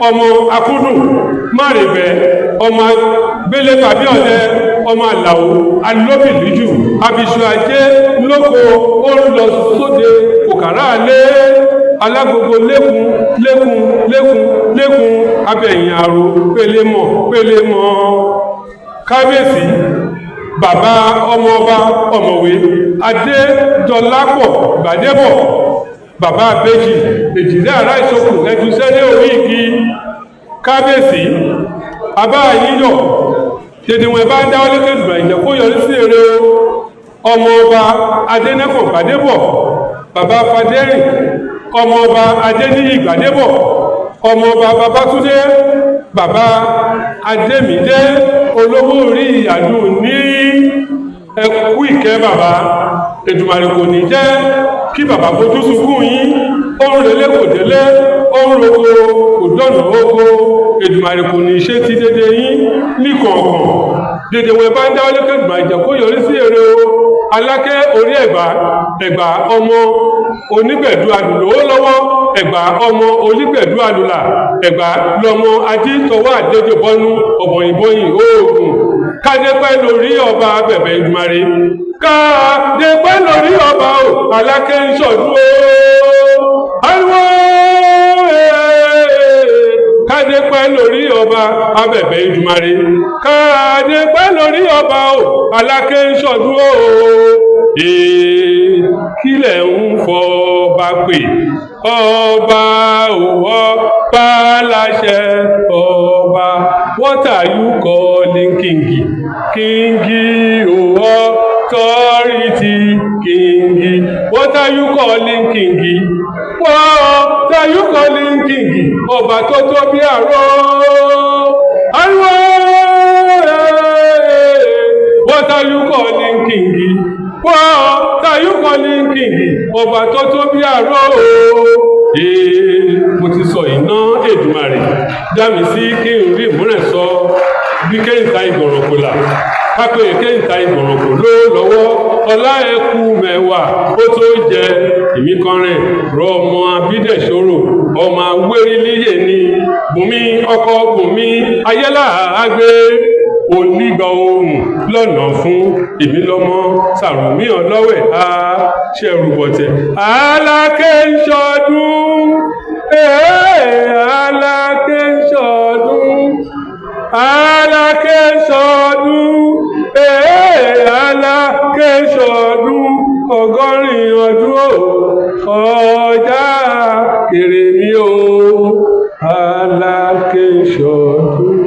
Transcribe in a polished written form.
Ọmọ akúndùn márìnbẹ, ọmọ gbélé tàbí ọdẹ, ọmọ àlàó alóbìlíjù, abiṣu ajé lóko, ó ń lọ sóde kòkàrà lé alágogo lékun lékun lékun lékun abẹ̀yìn àrò pélémọ̀ pélémọ̀. Kábíyèsí, bàbá ọmọọba ọ̀mọ̀wé Adédọlápọ̀ Gbàdébọ̀, bàbá àbẹ́jì èjìlẹ̀ ará ìsokùn ẹdùsẹ́lẹ̀ orí igi. Kábíyèsí, abá yíyọ̀ dèdè wọn bá ń dáwọ́ lékè dùbà ìjẹ́ kó yọrí sí èrè o. Ọmọọba Adénẹ́kàn Gbàdébọ̀, bàbá Fadérìn, ọmọọba Adéníyì Gbàdébọ̀, ọmọọba Babátúndé, bàbá Adémídé, olówó orí ìyàdùn ní ẹkú ìkẹ́ bàbá. Èdùmàrè kò ní jẹ́ kí bàbá fojú sunkún yín. Ó ń relé kò délé, ó ń roko kò dọ̀nà oko. Èdùmàrè kò ní ṣe ti dédé yín ní kọ̀ọ̀kan. Dèdè wọn bá ń dáwọ́ lékè Èdùmàrè jẹ́ kó yọrí sí èrè o. Aláké orí Ẹ̀gbá, Ẹ̀gbá ọmọ onígbẹ̀dú adùlówó lọ́wọ́, Ẹ̀gbá ọmọ onígbẹ̀dú adùlà, Ẹ̀gbá lọmọ ajítọwọ́ àdéjò bọ́nú ọ̀bọ̀yìnbọ̀yìn oògùn. Kádépẹ́ lórí ọba bẹ̀bẹ̀ Èdùmàrè, kádépẹ́ lórí ọba o. Aláké ń ṣọdún o, ariwo kádépẹ́ lórí ọba abẹ̀bẹ̀ Èdùmàrè, kádépẹ́ lórí ọba o. Aláké ń ṣọdún o. Kílẹ̀ ń fọba pè ọba ò, ọba láṣẹ ọba. What are you calling king? King o, authority king. What are you calling king? What are you calling king? Ọba tó tó bí àró, ariwo. What are you calling king? What are you calling king? Ọba tó tó bí àró o. Mo ti sọ iná. Èdùmàrè dá mi sí kí n rí ìmúrẹ̀ sọ bí kéńtà ìgbọ̀rànkò là kápẹ́ kéńtà ìgbọ̀rànkò ló lọ́wọ́ ọlá ẹkú mẹ́wàá ó tó jẹ ìmíkọrin rọ ọmọ abídẹ̀ṣòro ọmọ awérílíyè ni bùnmi ọkọ bùnmi ayélà àgbẹ̀ onígbà ohun lọ́nà fún èmi lọ́mọ sàrùmí ọlọ́wẹ̀ á ṣẹ̀rù bọ̀tẹ̀. Aláké ń ṣọdún, Aláké ń ṣọdún, Aláké ń ṣọdún, Aláké ń ṣọdún 80 ọdún o, ọjà kèrè mi o. Aláké ń ṣọdún.